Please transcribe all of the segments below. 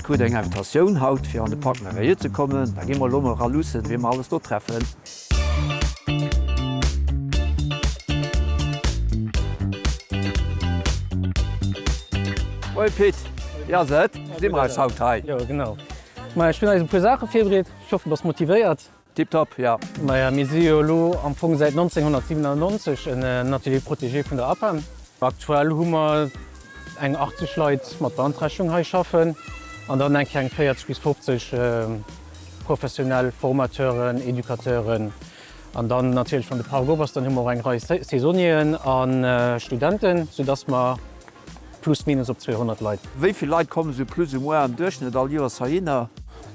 Krut eng Invitatioun haut fir an de Parc Merveilleux ze kommen. Da gi mer elo mol era luussen, wee mer alles do treffen. Hoi Pit, wéi ass et? Si mer eis haut hei? Jo genau. Maja, ech hunn eis e puer Saache virbereet. Ech hoffen, du bass motivéiert. Tiptop, jo. Maja, mir si jo elo am Fong säit 1997 en Atelier protégé vun der APEM. Aktuell hu mer eng 80 Leit mat Beanträchtegung hei schaffen an dann eng kleng 40 bis 50 professionell Formateuren, Educateuren an dann natierlech, wann de Park op ass, dann hu mer och eng Rei Saisonnieren a Studenten, soudass mer plus minus op 200 Leit. Wéi vill Leit kommen esou plus ou moins am Duerchschnëtt all Joers heihinner?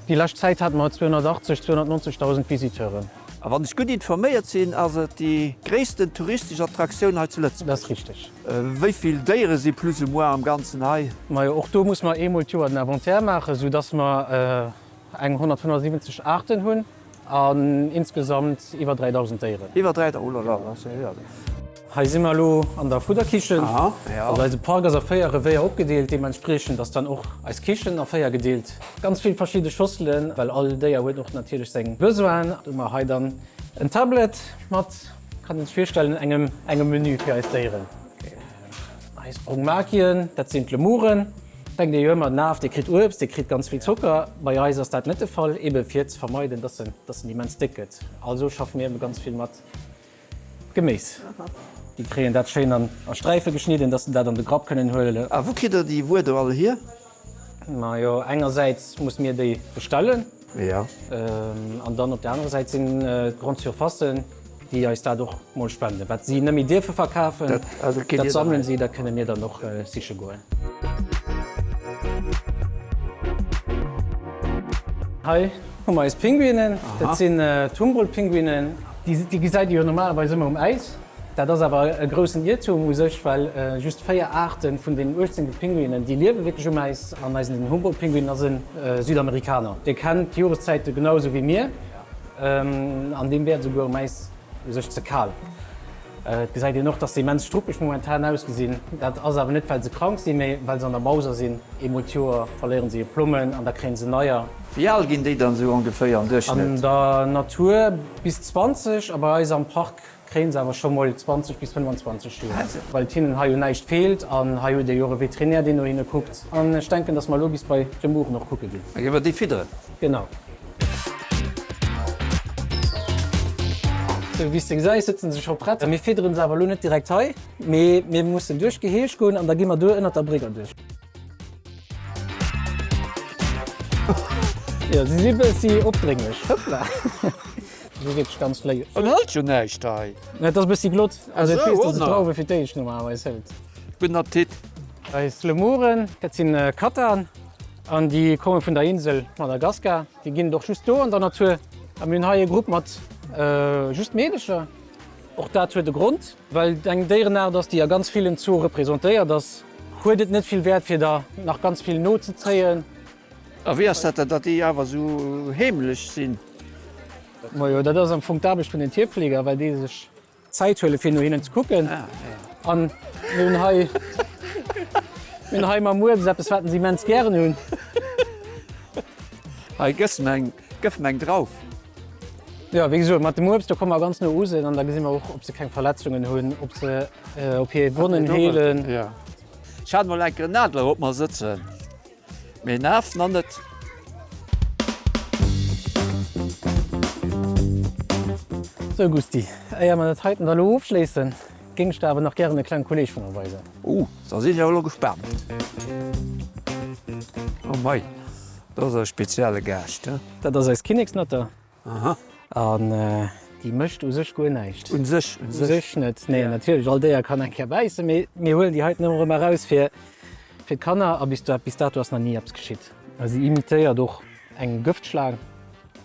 Déi lescht Zäit hate mer 280, 290.000 Visiteuren. A wann ech gutt informéiert sinn, ass et déi gréissten touristesch Attraktioun hei zu Lëtzebuerg. Dat ass richteg. Wéi vill Déiere si plus ou moins am Ganzen hei? Majo, och do muss mer eemol d'Joer den Inventaire maachen, sou dass mer eng 175 Aarten hunn an insgesamt iwwer 3.000 Déieren. Iwwer 3.000, oh la la, dat ass jo vill. Hei si mer elo an der Fudderkichen. Also eise Park ass a 4 Revéier opgedeelt, deementspriechend ass dann och eis Kichen a 4 gedeelt. Ganz vill verschidde Schosselen, well all Déier huet och natierlech seng Besoinen. Do hu mer hei dann en Tablet mat, kann een sech virstellen, engem engem Menü fir eis Déieren. Eis Brongmakien, dat sinn d'Lemuren. Denkt ee jo ëmmer, den Af dee kritt Uebst, dee kritt ganz vill Zocker. Bei eis ass dat net de Fall, ebe fir ze vermeiden, dass en dass en immens déck gëtt. Also schaffe mir ebe ganz vill mat Geméis. Déi kréien dat schéin an a Sträife geschnidden, dass se dat an de Grapp kënnen huelen. A wou kritt der déi Wuer do all hier? Majo, engersäits musse mir déi bestellen. Jo. An dann op der anerer Säit sinn d'Grande Surfacen, déi eis dat och mol spenden. Wat si net méi dierfe verkafen, dat sammelen si, dat kënne mir dann och siche goen. Hei hu mer eis Pinguinen. Dat sinn d'Humboldt-Pinguinen. Déi gesäit ee jo normalerweis ëmmer um Äis. Dat ass awer e groussen Iertum u sech, well just 4 Aarte vun den 18 Pinguinen, déi liewe wierklech um Äis. An eisen den Humboldt-Pinguin ass e Südamerikaner. Dee kennt d'Joreszäite genau esou wéi mir. An deem wär et esouguer um Äis u sech ze kal. Et gesäit een och, dass se immens struppeg momentan ausgesinn. Dat ass awer net, well se krank sinn, mee well se an der Mauser sinn. Eemol d'Joer verléieren se hir Plommen an da kréien se neier. Wéi al ginn déi dann esou ongeféier am Duerchschnëtt? An der Natur bis 20 a bei eis am Park kréien se awer scho mol 20 bis 25 Joer, well et hinnen hei un näischt feelt an hei huet ee jo och e Veterinär, deen no hinne kuckt. An ech denken, dass mer elo bis bei d'Lemuren och kucke ginn. Da gi mer déi fidderen. Genau. Sou wéi s de gesäis, sëtzen se scho prett. Mir fidderen se awer elo net direkt hei, mee mir mussen duerch d'Geheeg goen an da gi mer do ënnert der Bréck erduerch. Jo, si si bëssi opdrénglech. Hoppla! Si si wierklech ganz léif. En hëlt jo näischt hei. Et ass e bëssi glott. Also et weess, dass et Drauwe fir d'éischt normalerweis hëlt. Gudden Appetit! Eis Lemuren, dat sinn Kattern an déi komme vun der Insel Madagaskar. Déi ginn et och just do an der Natur. A mir hunn hei e Grupp mat just Meedecher. Och dat huet e Grond, well et eng Déierenaart ass, déi a ganz villen Zooe representéiert ass, huet et net vill Wäert, fir der nach ganz vill nozezéien. A wéi ass dat dann, datt déi awer esou heemlech sinn? Majo, dat ass am Fong d'Aarbecht vun den Tierpfleger, well déi sech Zäit huelen, fir no hinnen ze kucken. An mir hunn hei, mir hunn hei mam Uebst eppes, wat se immens gären hunn. Hei gëss mer eng, gëff mer eng drauf. Jo, wéi gesot, mat dem Uebst, do komme mer ganz no u se an da gesi mer och, ob se keng Verletzungen hunn, ob se, ob hir Wonnen heelen. Ech hat mol enker en Adler op mer sëtzen. Mee en Af nach net. Sou Gusti, éier mer dat heiten da lo ofschléissen, géing ech der awer nach gären e klenge Kolleg vun mer weisen. Oh, da sinn ech awer lo gespaant. Oh mei, dat ass e spezielle Gaascht, he? Dat ass eis Kinneksnatter. Aha. An déi mécht u sech guer näischt. Un sech, un sech. U sech net, nee, natierlech, all Déier kann eng Kéier bäissen, mee mir huelen déi heiten ëmmer erëm eraus fir fir d'Kanner a bis bis dato ass nach ni eppes geschitt. A si imitéiert och eng Gëftschlaang,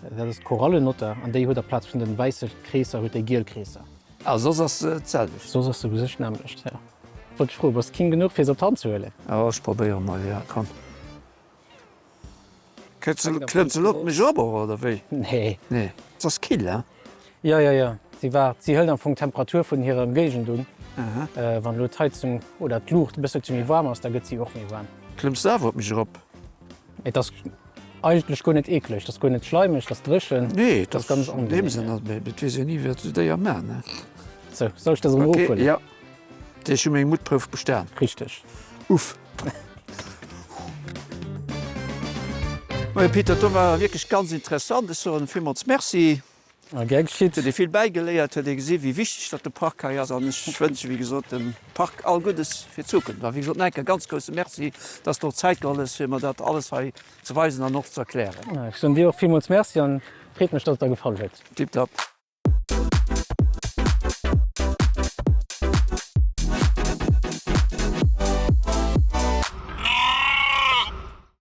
dat ass d'Korallenotter, an déi huet aplaz vun de wäisse Kreesser huet déi giel Kreesser. A soss ass se d'selwecht? Soss ass se u sech d'nämmlecht, jo. Wollt ech froen, bass de keen genuch fir se op d'Hand ze huelen? Jo, ech probéiere mol, jo, komm. Klëmmt se lo op mech op oder wéi? Nee. Nee, se ass kill, hein? Jo, jo, jo, si waart. Si hëlt am Fong d'Temperatur vun hirer Ëmgéigend un. Wann elo d'Heizung oder d'Luucht e bësselche méi waarm ass, da gëtt si och méi waarm. Klëmms de awer op mech erop? Et ass eigentlech guer net eekleg, et ass guer net schleimeg, et ass dréchen. Nee, et ass ganz angenehm. An deem Sënn, et weess een ni, wat esou Déier maachen, ne? Sou, soll ech dat erëm erofhuelen? Okay, jo. Ech hu meng Muttprouf bestan. Richteg. Uff. Moie Peter, do war wierklech ganz interessant. Ech soen villmools Merci. A gär geschitt. Huet ee vill bäigeléiert, huet ee gesi wéi wichteg datt de Park hei ass an ech wënsche wéi gesot dem Park all Guddes fir d'Zukunft. A wéi gesot nach eng Kéier ganz grousse Merci, datt s de och Zäit geholl hues fir mer dat alles hei ze weisen an och ze erklären. Ech soen dir och villmools Merci an freet mech, datt et der gefall huet. Tiptop.